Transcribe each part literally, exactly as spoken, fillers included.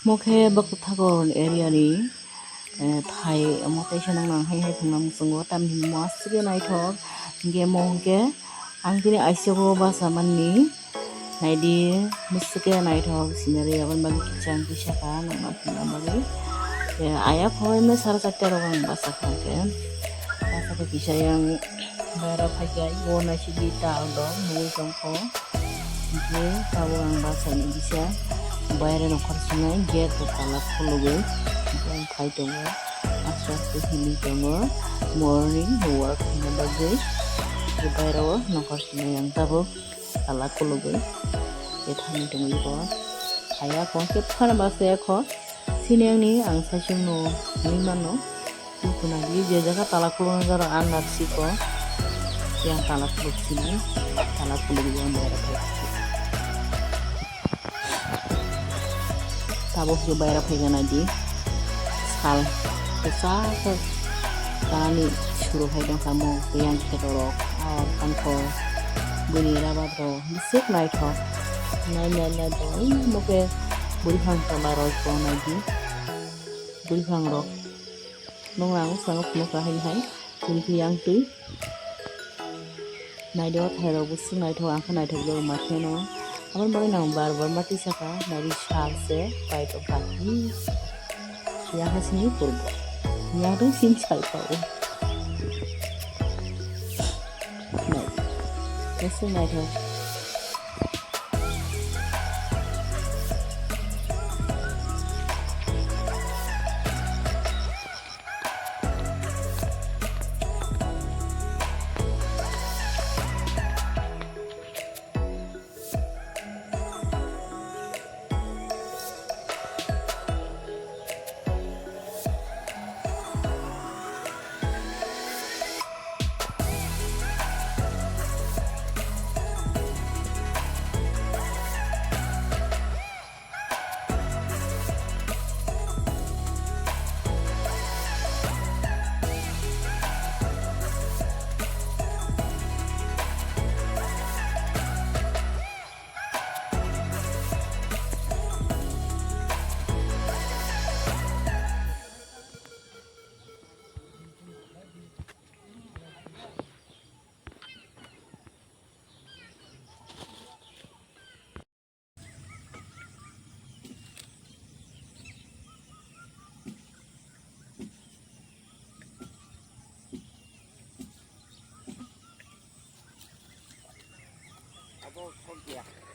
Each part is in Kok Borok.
Mo khe Bwkhathakor area ni, eh, thai omo teisa nang nang hai hai phungna muchungo, tamni hwnba aswk khe naithok. Hinkhe mo hinkhe ang tini aisok o basa manni. Naidi, aswk khe naithok scenery, aboni bagwi kichang kisa kha nangma phungna bagwi. Eh, ayang phai mano sara charta rok ang basa kha khe. Basa khe kisa yang baira phaikha, o naisidi tal rok nugwi tongkho. Hinkhe tabuk ang bwsai ni kisa baire nokar sinai gate rok tala khulugwi phai tongo. Aste aste himwi tongo morning work hwnna bagwi. Hinkhe baire o nokar sinai ang tabuk tala khulugwi. Hinkhe thangwi tongwi bo. Haya khe phano bwsai kho. Sini ang ni ang saichung no nui mano. Twi khuna di je jaga tala khulukna jora ang narsiko. Yang tala khuluk sini, tala khuluk yang bayar khai. Tabuk je bayar khai gana di. Sal, bwsa khe tani suru khai dong samo, yang khe rok, aw, tangkol, bini rabat rok, bisik naithok. Nai, nai, nai, bo, ui, mo khe bwrwi phang tola rok, bo nai di. Bwrwi phang rok. Nung ang swngno phunuk kha hai hai, twi khe yang twi. Naidi o thairok bo swk naithok, ang khe naithok jagwi ma kheno. Aboni bagwi nang bar bar ma tisa kha, naidi sal se pai tong kha. Yang hai sini purbo. Yang tong sim sal pa o. Nai. Swk naithok.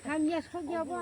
Hamya sokya ba.